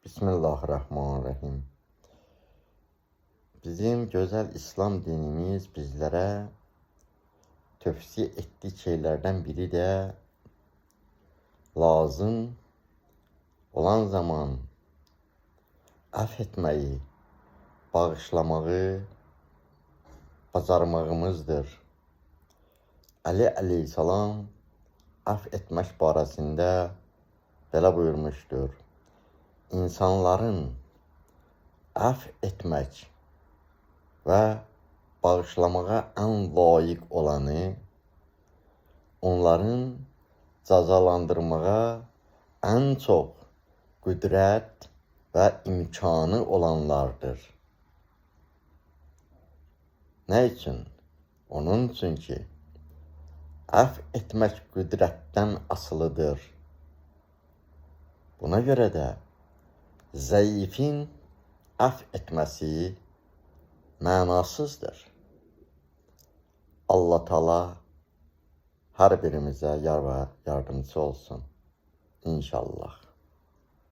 Bismillahirrahmanirrahim. Bizim gözəl İslam dinimiz bizlərə tövsiyə etdiyi şeylərdən biri də lazım olan zaman əfv etməyi, bağışlamağı bacarmağımızdır. Əli əleyhissalam əfv etmək barəsində belə buyurmuşdur. İnsanların əfv etmək və bağışlamağa ən layiq olanı onların cəzalandırmağa ən çox qüdrət və imkanı olanlardır. Nə üçün? Onun üçün ki, əfv etmək qüdrətdən asılıdır. Buna görə də zəifin əfv etməsi mənasızdır. Allah Taala hər birimizə yar və yardımcı olsun. İnşallah.